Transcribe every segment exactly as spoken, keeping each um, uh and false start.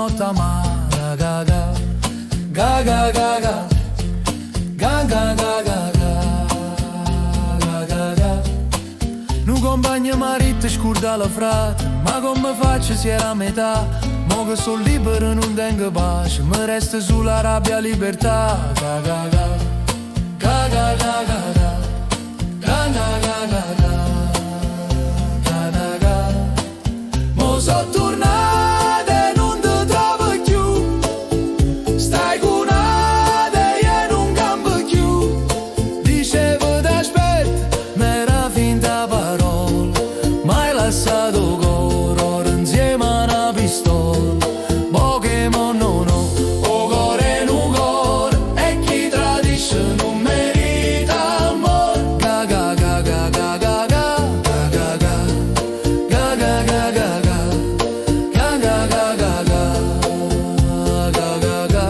notte amara. Ga ga ga ga ga ga ga ga ga ga ga ga ga ga. Nu compagno m'ha ditto scurda la frate, ma come faccio si era a metà? Mo che so libero nun tengo pace, me resta solo la rabbia e la libertà. Ga ga ga ga ga ga ga ga ga ga ga ga ga ga ga. Mo so tornato e nun te trovo più. Stai cu n'ata e nun campo più. Dicevo t'aspetto, ma era finta parola. M'hai lassato 'o core ora insieme a na pistola. Pokémon no, no, 'o core è nu core e chi tradisce nun merita amore. Ga ga ga ga ga ga ga ga ga ga. Ga ga ga ga ga. Ga ga ga ga ga. Ga ga ga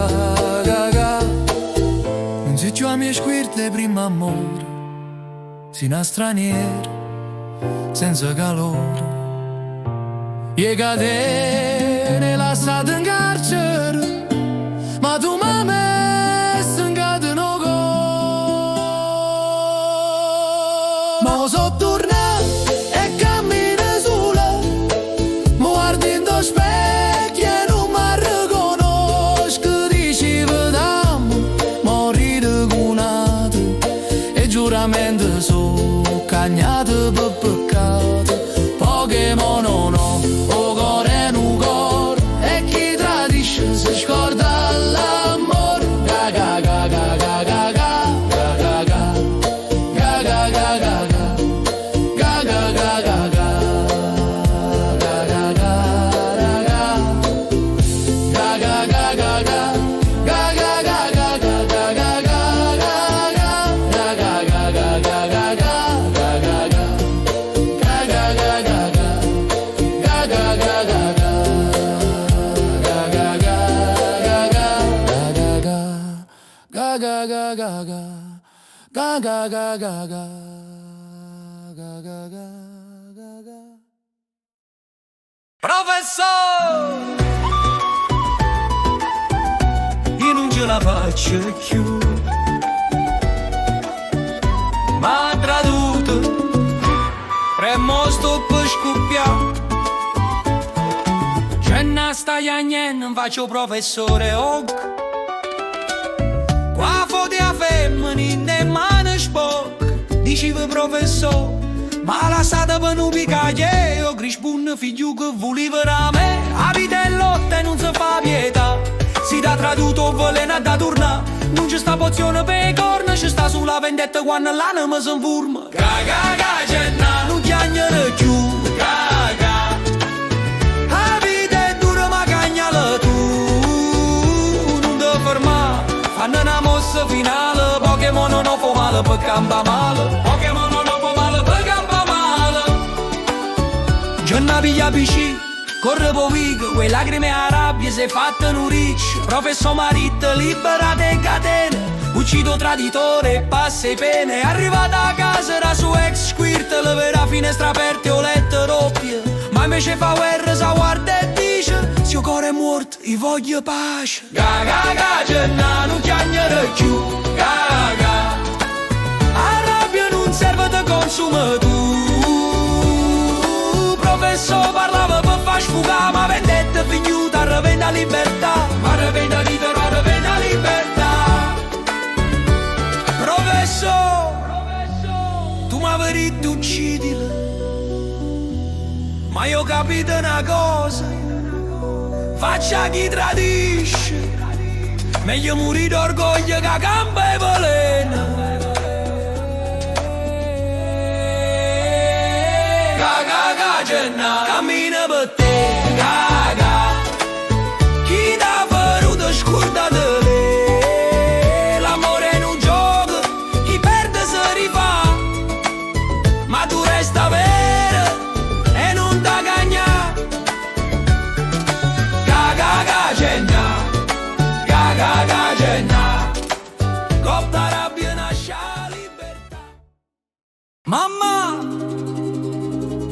ga ga. Nun si cchiù 'a mia squirta 'e primma ammore. Si na straniera, senza calore. E catene lassato in carcere, ma tu m'hai messo in catena 'o core. Ma 'o so tornato e cammino solo. Mo guardo dint' 'o specchio e nun m'arriconosco. Dicevo t'amo, mo rido cu n'ato. E giuramento so cagnate pe peccato. Pokémon no, no, 'o core è nu core e chi tradisce se scorda l'amore. Ga ga ga ga ga ga ga ga ga ga ga ga ga ga ga. Ga ga ga ga ga. Ga ga ga ga ga. Ga ga ga ga ga. Ga ga ga ga ga ga ga ga ga ga. Ga ga ga ga ga ga ga ga ga ga. Ga ga ga ga ga. Ga ga ga ga ga. Ga ga ga ga ga ga. Ga ga ga ga ga. Ga ga ga ga ga ga. Ga ga ga ga ga. Ga ga ga ga ga. Professò! Io nun ce la faccio cchiù. M'ha traduto. Premo sto pe scuppià. Cenna sta chiagnenno, 'n faccio 'o professore, oh. Qua foto 'a femmena, in 'e mane sporche. Dicevo, professò, m'ha lassato pe nu picaglio, 'o grispunno, figlio, che vulive da me? 'A vita è lotta e nun se fa pietà. Si t'ha traduto 'o veleno ha da turnà. Nun ce sta pozione pe 'e corna, ce sta sulo 'a vendetta quanno l'anema se 'nfurma. Ga ga ga, Cenna, nun chiagnere cchiù. Ga ga. 'A vita è dura, ma cagnala tu. Nun te fermà, fanno na mossa finale. Pokémon no fa male pe campà male. Pokémon no fa male pe campà male. Cenna piglia piscina, corre p' 'o vico, cu 'e lacrime 'e 'a rabbia s'è fatto nu riccio. Professò m'ha ditto, liberate 'e catene, uccide 'o traditore e passa 'e pene. È arrivata 'a casa d' 'a so ex squirta. Te leve la finestra aperta e o letto doppio, ma invece fa guerra, sa guarda e dice: "Se 'o core è muorto, i' voglio pace." Ga, ga, ga, Gennà, nun chiagnere cchiù. Ga, ga, ga. A rabbia nun serve, te consume tu. Professò, parlava pe fa sfugà, ma vendetta è fignuta, arrevende a libertà. Ma arrevende a libero, arrevende a libertà. Professò, tu m'avi ditto uccidilo, ma io ho capito una cosa: faccia chi tradisce, meglio murì d'orgoglio che campa e veleno. Ga, ga, ga, Gennà, cammina pe te, ga, ga. Chi t'ha feruto, scordatelo. L'amore è un gioco, chi perde se rifà, ma tu resta vera e nun t'ha cagnà. Ga, ga, ga, Gennà, ga, ga, ga, Gennà. Cotta rabbia nasce a libertà. Mamma,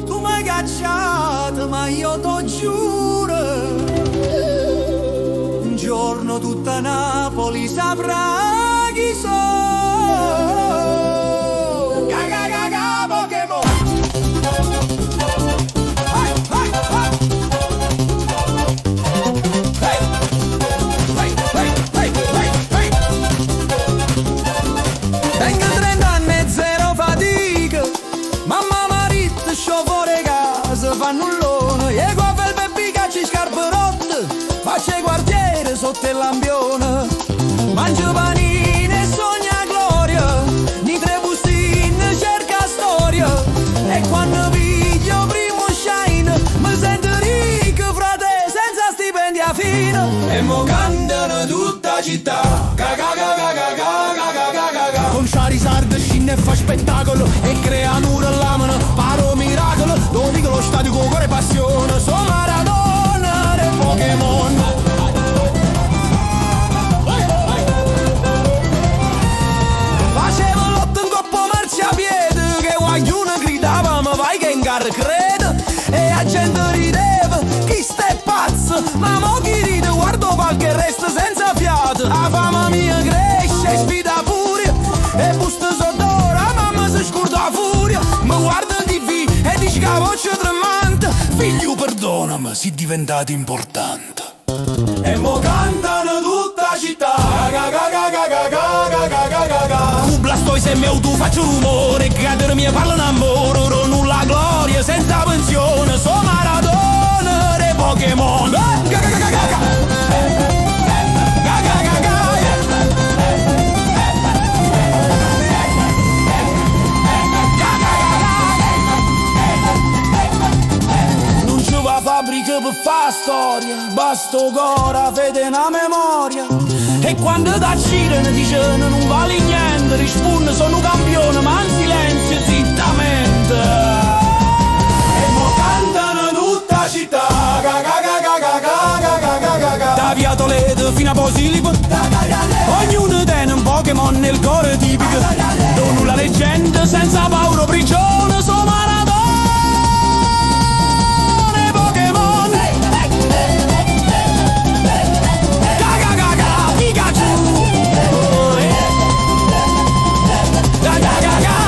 tu m'hai cacciato, ma io t'o giuro, un giorno tutta Napoli saprà chi so. Ga, ga, ga, ga, Pokémon. Tengo trenta anni e zero fatica. Mamma m'ha ditto: "Sciò fore casa, fannullone, e qua fel bebì, cacci scarpe rotte, faccio 'e quartiere sotto 'e lampione." Mangio panino e sogno 'a gloria, ni tre bustin cerca storia, e quando piglio primo shine me sento ricco, frate, senza stipendio a fine. E mo cantano tutta città. Ga, ga, ga, ga, ga, ga, ga, ga, ga, ga, ga. Con Charizard scinne e fa spettacolo, e crea nure e lamane, pare un miracolo. Lo dico lo stadio con cuore e passione, so Maradona dei Pokémon. Facevo l'otto 'ncopp' 'o marciapiede, che guagliuno gridava: "Me vai che 'ngarre credo!" E 'a gente rideva: "Chisto è pazzo!" Ma mo chi ride, guarda 'o palco e resta senza fiato. 'A fame mia cresce e sfida 'a furia, e 'e buste so' d'oro, 'a mamma se scorda 'a furia. Me guarda 'n T V e dice cu 'a voce tremante: "Figlio, perdoname, si' diventato importante." E mo cantano tutta 'a città. Ga, ga, ga, ga. Cu Blastoise e Mewtwo faccio rumore, e Gator me parla d'amore, donno la gloria senza pensione, so Maradona dei Pokémon. Ga, ga, ga, ga, ga. Ga, ga, ga, ga. Nun ce va fabbrica pe fa storia, basta 'o core, 'a fede e 'na memoria. E quando t'accirano diceno: "Nun vali niente", rispunne: "So' nu campione", ma in silenzio, zittamente. E mo cantano tutta 'a città. Ga, ga, ga, ga, ga. Da via Toledo fino a Posillipo, ognuno tene un Pokémon nel core tipico. Donno la leggenda senza paura, 'o prigione, so Maradona dei Pokémon. Ga, ga, ga, ga, Pikachu. Ga, ga, ga, ga.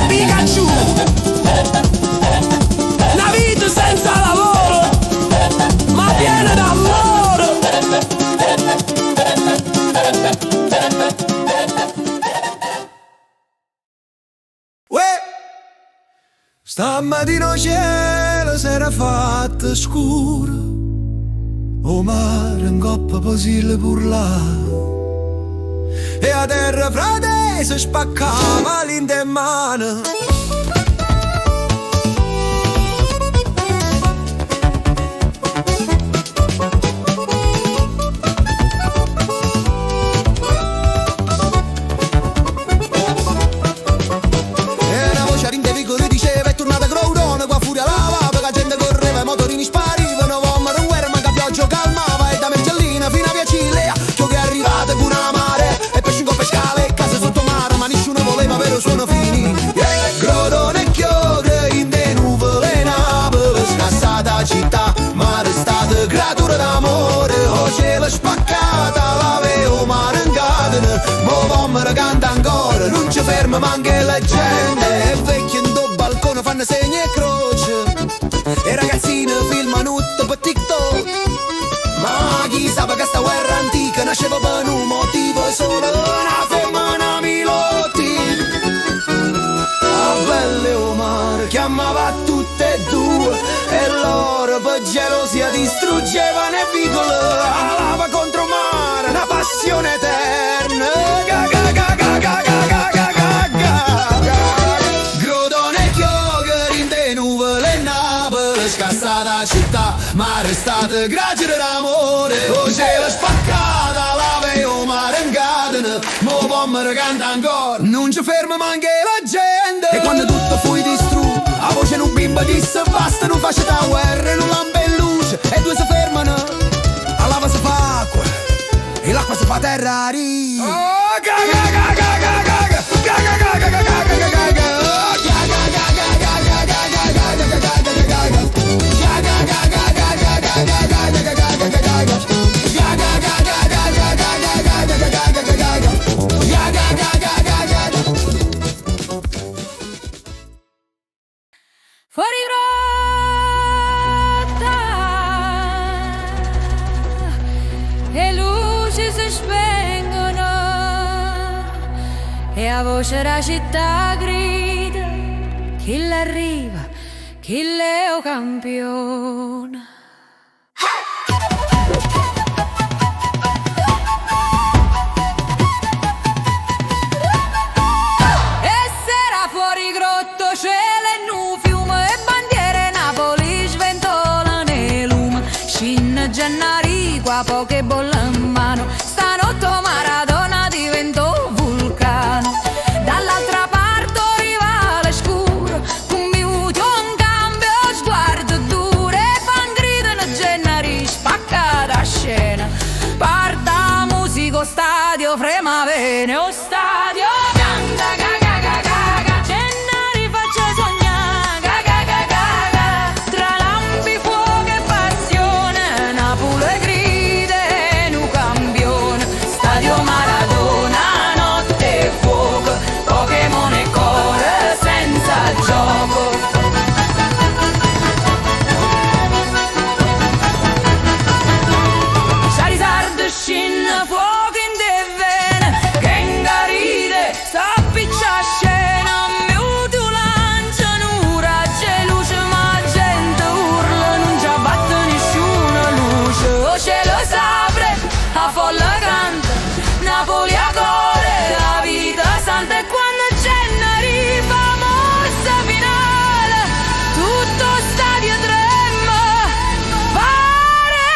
Pikachu! Na vita senza lavoro, ma piena d'amore. Uè! Stammatina 'o cielo s'era fatto scuro, 'o mare 'ncopp' Posillipo urlava, e 'a terra, frate, se spaccava 'a lente 'e mano. Manca la gente, e vecchie in do balcone fanno segno e croce, e ragazzine filmano tutto per TikTok. Ma chi sa che sta guerra antica nasceva per un motivo solo, una femmina Milotti. A belle o mare, chiamava a tutte e due, e loro per gelosia distruggevano e vicolo, alava contro mare, una passione eterna. Ga, ga, ga, ga, ga, ga, ga, ga, ga, ga. Grotone e chioghe, rinde nuvole e Napoli, scassata città, ma restate grazie d'amore. O cielo spaccata, lava e o mare in catena, mo pommo canta ancora. Non ci ferma manca la gente. E quando tutto fui distrutto, a voce non bimba disse: "Basta, non faccio la guerra, non lampe luce." E due si fermano, a lava si fa acqua, e l'acqua si fa terra, ri. Fuori grotta, e luci si spengono, e a voce della città grida: "Chi l'arriva, chi l'è o campione?" E sera fuori grotto, cielo e nu fiume, e bandiere Napoli sventolano e lume. Scinne Gennari qua poche bolle in mano, stanotte Maradona diventò vulcano. Dall'altra parte rivale scuro, compiuto un cambio, sguardo duro, e fan gridano Gennari, spacca la scena. Parta musico, stadio frema vene, o stadio canta, ga, ga, ga, ga, ga. Gennari faccia sognà, ga, ga, ga, ga, ga. Tra lampi, fuoco e passione, Napoli grida e nu campione. Stadio Maradona, notte e fuoco, Pokémon e core senza gioco. Charizard scinne fuoco in te vene, Gengar ride, s'appiccia a scena, miuto lancia nu raggio e luce, ma gente urla, non ci abbatte nessuno, luce, o cielo s'apre, a folla canta, Napoli a core, la vita santa. E quando Gennari fa mossa finale, tutto stadio trema, pare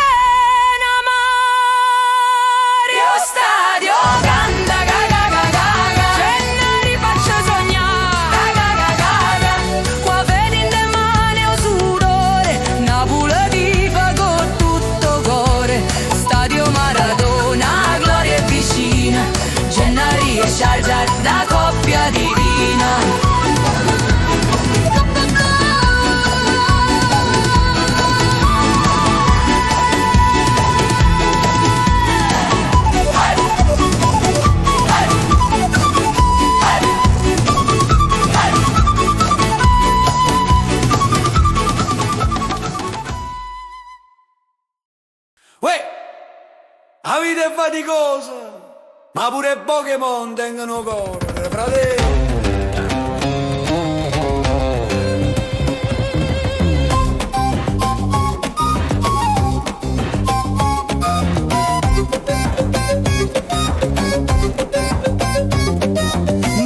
na mare, o stadio canta, ga, ga, ga, ga, ga. Gennari faccia sognà, ga, ga, ga, ga, ga. Qua vedi in le mani o sudore, Napoli tifa con tutto core. Stadio Maradona, gloria è vicina. Gennari e Sciargia, la coppia divina. Uè! A vita è faticosa, ma pure i Pokémon tengono core, fratello.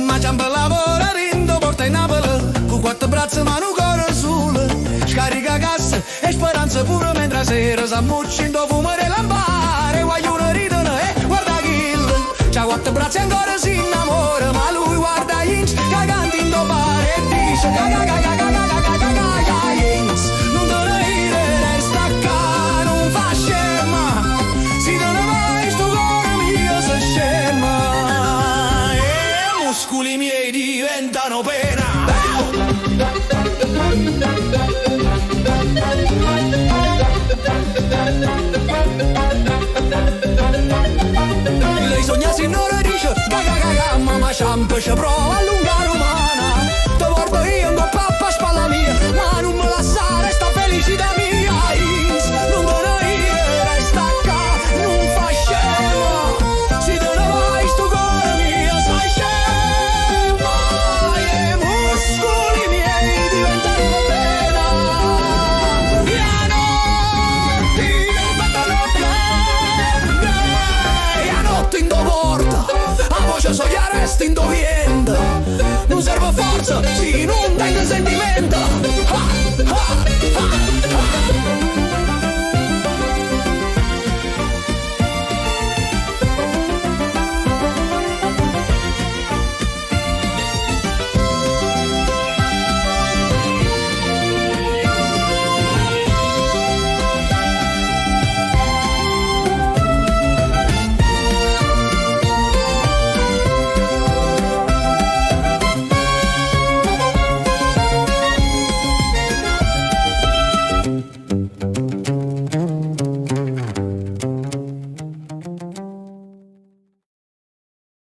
Ma ciampa lavora rindo porta in Napoli, cu quattro braccia ma nu core solo, scarica cassa e speranza pure mentre sera s'ammuccia in do fumo de lampare, guaglione ridene e guarda chillo. C'ha quattro braccia e ancora si innamora, ma lui guarda Jinx che canta in do bar e dice: "Ca, ca, ca, Jinx, non te ne ire, resta qua, non fa scema. Si te ne vai, sto core mio se scema." E i muscoli miei diventano pena. Lei sogna signora dice: "Ca, ca, ca, ca, mamma, ciampa, ci prova a lunga Niente, non serve forza, sì, non tengo sentimento. Ha, ha, ha, ha.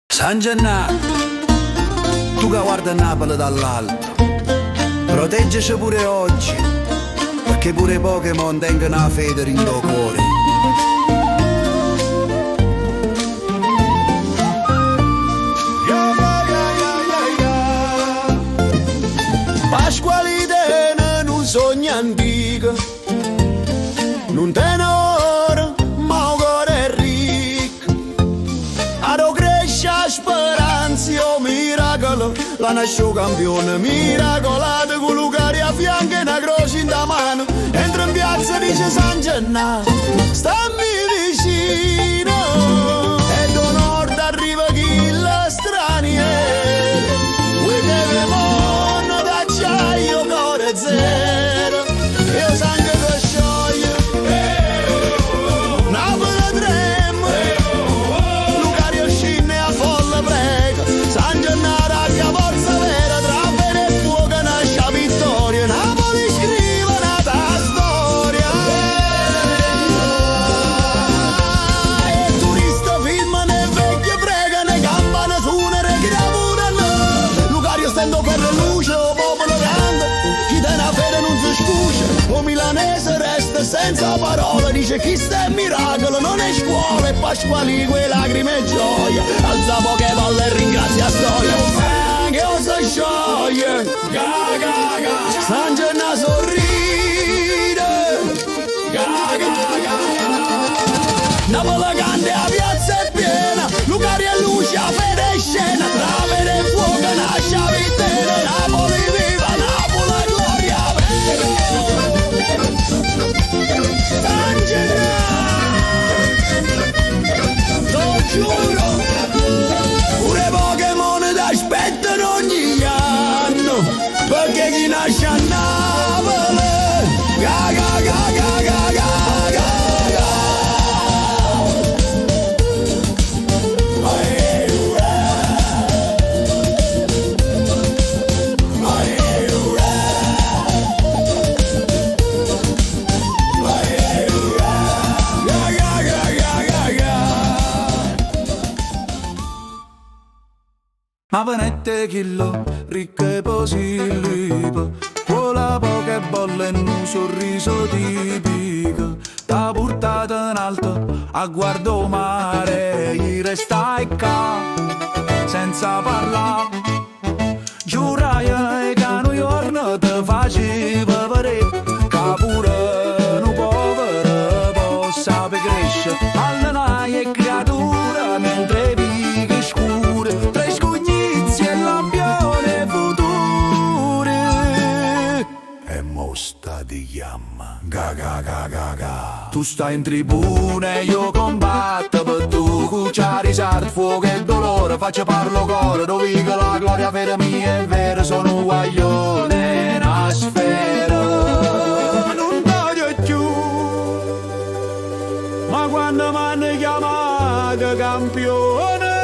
San Gennà, tu che guardi Napoli dall'alto, proteggeci pure oggi, perché pure i Pokémon tengono la fede dentro il cuore. Pasqualite, non sogna antico, non te ne ora, ma il cuore è ricco. Aro cresce a speranza, io miracolo, la nasce un campione miracolato con Lucario a fianco e una croce in da mano. Entra in piazza, dice San Gennaro, stammi vicino. E da nord arriva chi la straniera, qui te mondo d'acciaio, cuore zero. Io sangue che scioglie, Napoli trema, Lucario scende a folla prega, San Gennaro che forza vera, tra vene e fuoco nasce la vittoria, Napoli scrive un'altra storia. E turisti filmano e vecchie pregano, campane suonano, gravurano, Lucario stendo per luce, o popolo grande, chi tiene la fede non si scusa, o milanese resta senza parola, dice chi sta è miracolo, non è scuola, e Pasqualì con lacrime e gioia, alza poche palle e ringrazia storia, che osa gioia, San Gennaro sorride. Napoli canta, la piazza è piena, Lucario e luce, la fede è scena, tra vene e fuoco nasce la vittoria, Napoli viva, Napoli gloria, San Gennaro, te lo giuro, pure Pokémon ti aspettano ogni anno. Perché chi nasce a Napoli, ga, ga, ga. Ma venette chillo, ricco e po' si lipa, vuole poche bolle e un sorriso tipico, t'ha portato in alto a guarda o mare, io restai qua senza parlare. Giuraie che un giorno te facevo vedere che pure un povero può sapere crescere, allenaie creature mentre vive scure, tra scugnizzi e lampioni future. E mo sta ti chiamma. Ga, ga, ga, ga, ga. Tu stai in tribuna e io combatto per tu. Cucciari, sarto, fuoco e dolore, faccio parlo core, dove dico la gloria, fede mia è vera, sono un guaglione, una sfera. Non taglio più, ma quando mi hanno chiamato campione,